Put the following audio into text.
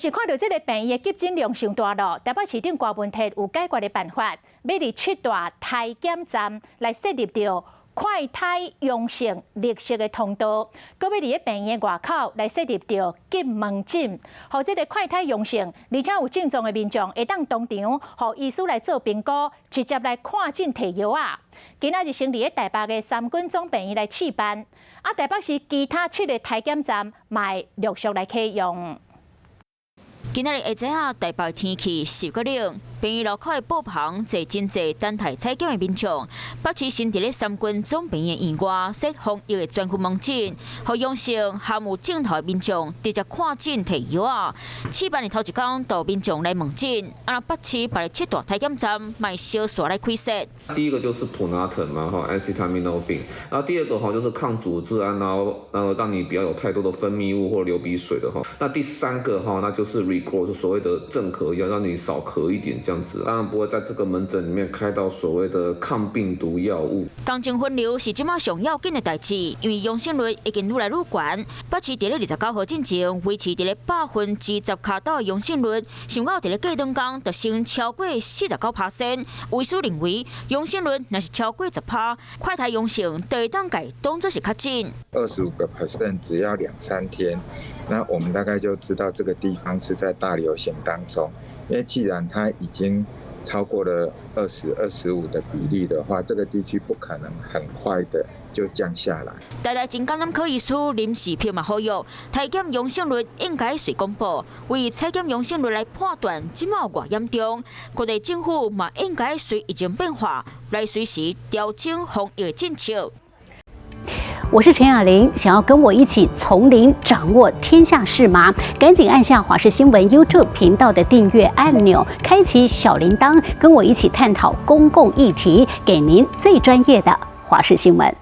就是看著這个病院的急診量傷大囉，台北市長柯文哲有解決的辦法，欲佇七大篩檢站來設立著快篩陽性綠色的通道，閣欲佇咧病院外口來設立著急門診，予這个快篩陽性，而且有症狀的民眾會當當場，予醫師來做評估，直接來看診提藥仔。今仔日先佇咧台北的三軍總病院來試辦，啊，台北市其他七个篩檢站嘛會陸續來啟用。今仔日下晝啊，台北天氣濕閣冷，病院樓口的布棚坐真濟等待採檢的民眾。北市先佇咧三軍總病院院外設防疫的專區門診，予陽性含有症頭的民眾直接看診提藥仔。試辦的頭一工，就民眾來問診，啊，北市別个七大篩檢站嘛相紲來開設。第一個就是普拿疼嘛，哈，acetaminophen。然後第二個哈就是抗組織胺，然後讓你不要有太多的分泌物或流鼻水的哈。那第三個哈，那就是 regrow，就所謂的鎮咳藥，讓你少咳一點這樣子。當然不會在這個門診裡面開到所謂的抗病毒藥物。同情分流是這馬上要緊的代誌，因為陽性率已經愈來愈懸。北市佇咧29號進前維持佇咧10%跤頭的陽性率，想到佇咧過兩工就升超過49%。醫師認為，陽性率若是超過10趴，快篩陽性就會當共當做是確診。25% 只要兩三天，那我們大概就知道這個地方是在大流行當中。因為既然它已經超過了20、25的比例的話，這個地區不可能很快的就降下來。台大感染科醫師林世平嘛呼籲，篩檢陽性率應該隨公布，為採檢陽性率來判斷這馬有偌嚴重。各地政府嘛應該隨疫情變化來隨時調整防疫政策。我是陳雅玲，想要跟我一起從零掌握天下事嗎？趕緊按下華視新聞 YouTube 頻道的訂閱按鈕，開啟小鈴鐺，跟我一起探討公共議題，給您最專業的華視新聞。